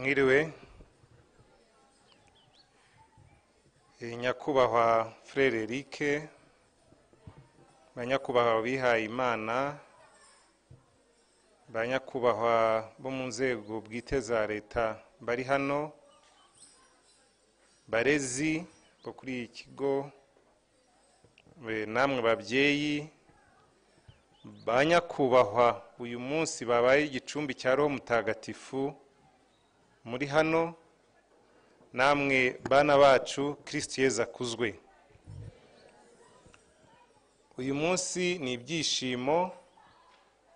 Mwiriwe. Nyakubahwa Frere Eric, banyakubahwa bihaye Imana, banyakubahwa bo mu nzego bwite za leta bari hano, barezi bo kuri iki kigo, namwe babyeyi, banyakubahwa uyu munsi babaye igicumbi cya Roho Mutagatifu muri hano, namwe bana bacu, Kristo Yezu akuzwe. Uyu munsi ni ibyishimo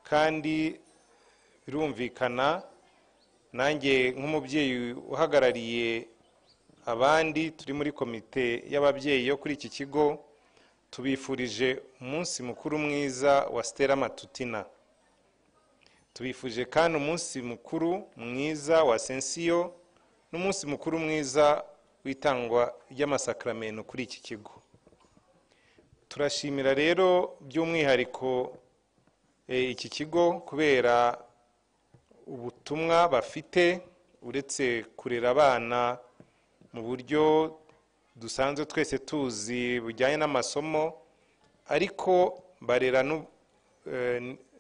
kandi birumvikana, nanjye nk'umubyeyi uhagarariye abandi turi muri komite y'ababyeyi yo kuri iki kigo, tubifurije umunsi mukuru mwiza wa Stella Matutina. Tubifurije kandi umunsi mukuru mwiza wa Sensiyo n'umunsi mukuru mwiza w'itangwa ry'amasakramentu kuri iki kigo. Turashimira rero by'umwihariko iki kigo kubera ubutumwa bafite, uretse kurera abana mu buryo dusanzwe twese tuzi bujyanye n'amasomo, ariko barera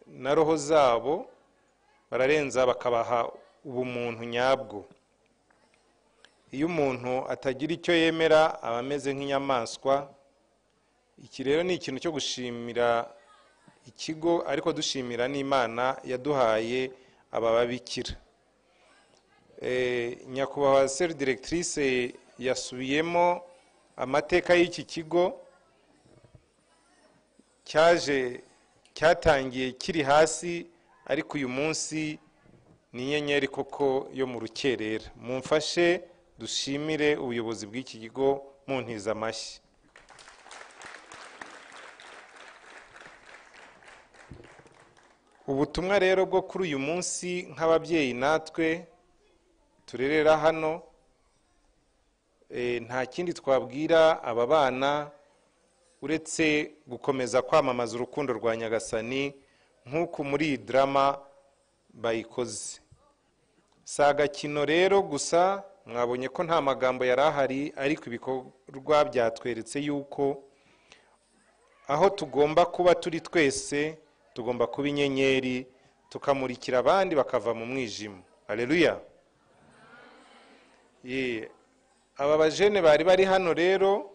na roho zabo, bararenza bakabaha ubumuntu nyabwo. Iyo umuntu atagira icyo yemera aba ameze nk'inyamaswa. Iki rero ni ikintu cyo gushimira ikigo, ariko dushimira n'Imana yaduhaye aba babikira. Nyakubahwa sere directrice yasubiyemo amateka y'iki kigo, cyaje cyatangiye kiri hasi, ariko uyu munsi ni inyenyeri koko yo mu rukerera. Mumfashe dushimire ubuyobozi bw'iki kigo muntiza amashyi. Ubutumwa rero bwo kuri uyu munsi nk'ababyeyi natwe turerera hano, nta kindi twabwira aba bana uretse gukomeza kwamamaza urukundo rwa Nyagasani nk'uko muri iyi drama bayikoze. Si agakino rero gusa, mwabonye ko nta magambo yari ahari, ariko ibikorwa byatweretse yuko aho tugomba kuba turi twese tugomba kuba inyenyeri, tukamurikira abandi bakava mu mwijima. Haleluya. Aba bajene bari bari hano rero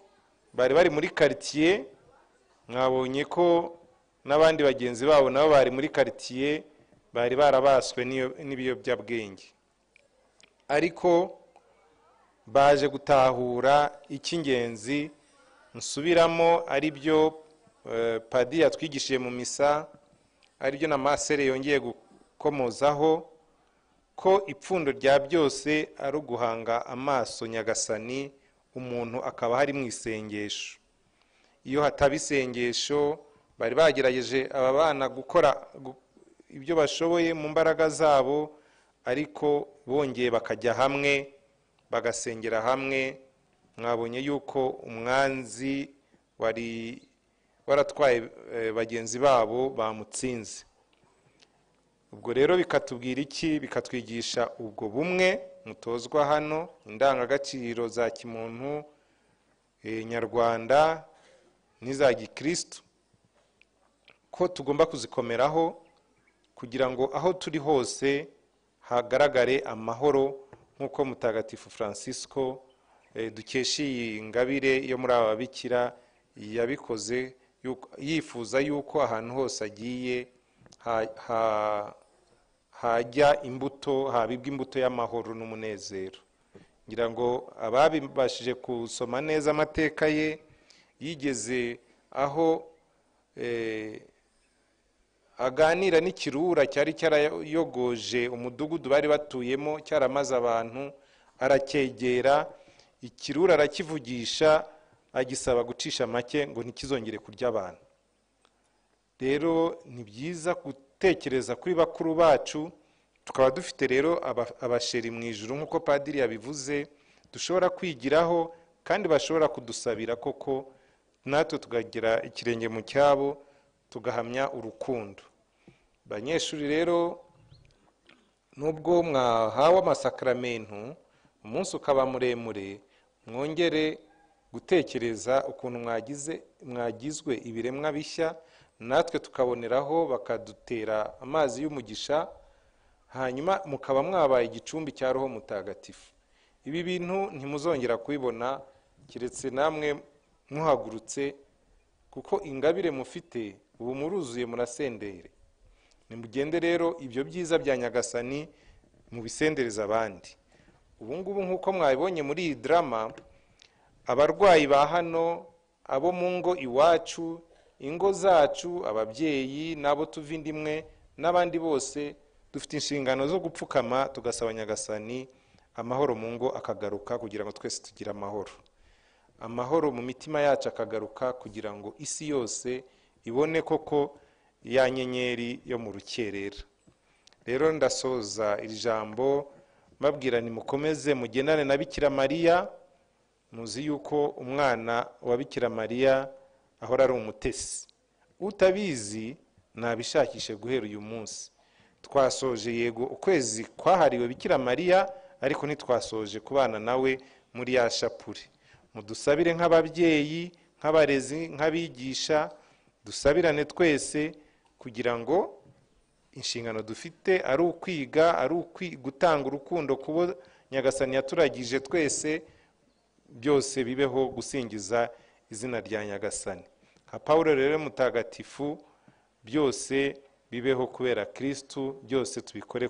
bari bari muri quartier, mwabonye ko n'abandi bagenzi babo nabo bari muri quartier, bari barabaswe n'ibiyobyabwenge, ariko baje gutahura icy'ingenzi nsubiramo, ari byo Padiri yatwigishije mu misa, ari byo na masere yongeye gukomozaho, ko ipfundo rya byose ari uguhanga amaso Nyagasani, umuntu akaba hari mu isengesho. Iyo hataba isengesho, bari bagerageje aba bana gukora ibyo bashoboye mu mbaraga zabo, ariko bongeye bakajya hamwe bagasengera hamwe. Mwabonye yuko umwanzi wari waratwaye bagenzi babo bamutsinze. Ubwo rero bikatubwira iki? Bikatwigisha ubwo bumwe mutozwa hano, indangagaciro za kimuntu nyarwanda n'iza gikristo, ko tugomba kuzikomeraho kugira ngo aho turi hose hagaragare amahoro, nk'uko Mutagatifu Francisco dukesha iyi ngabire yo muri aba babikira yabikoze, yifuza yuko ahantu hose agiye hajya imbuto, habibwa imbuto y'amahoro n'umunezero. Ngira ngo ababibashije gusoma neza amateka ye, yigeze aho aganira n'ikirura cyari cyarayogoje umudugudu bari batuyemo, cyaramaze abantu, aracyegera ikirura arakivugisha, agisaba gucisha make ngo ntikizongere kurya abantu. Rero ni byiza gutekereza kuri bakuru bacu, tukaba dufite rero abasheri mu ijuru nk'uko padiri yabivuze, dushobora kwigiraho kandi bashobora kudusabira koko, natwe tukagira ikirenge mu cyabo, tugahamya urukundo. Banyeshuri rero Nubwo mwahawe amasakaramentu, umunsi ukaba muremure, mwongere gutekereza ukuntu mwagizwe ibiremwa bishya, natwe tukaboneraho bakadutera amazi y'umugisha, hanyuma mukaba mwabaye igicumbi cya Roho Mutagatifu. Ibi bintu ntimuzongera kubibona keretse namwe muhagurutse, kuko ingabire mufite ubu muruzuye, murasendere. Nimugende rero ibyo byiza bya Nyagasani mubisendereza abandi. Ubu ngubu nk'uko mwabibonye muri iyi drama, abarwayi ba hano, abo mu ngo iwacu, ingo zacu, ababyeyi n'abo tuva inda imwe n'abandi bose, dufite inshingano zo gupfukama tugasaba Nyagasani amahoro mu ngo akagaruka, kugira ngo twese tugire amahoro. Amahoro mu mitima yacu akagaruka, kugira ngo isi yose ibone koko ya nyenyeri yo mu rukerera. Rero ndasoza iri jambo mbabwira nimukomeze mugendane na Bikira Mariya. Muzi yuko umwana wa Bikira Mariya ahora ari umutesi. Utabizi nabishakishe guhera uyu munsi. Twasoje yego ukwezi kwahariwe Bikira Mariya, ariko ntitwasoje kubana nawe muri ya shapure. Mudusabire nk'ababyeyi, nk'abarezi, nk'abigisha, dusabirane twese kugira ngo inshingano dufite ari ukwiga, ari gutanga urukundo kubo Nyagasani yaturagije twese, byose bibeho gusingiza izina rya Nyagasani. Nka Pawulo rero mutagatifu, byose bibeho kubera Kristu, byose tubikore.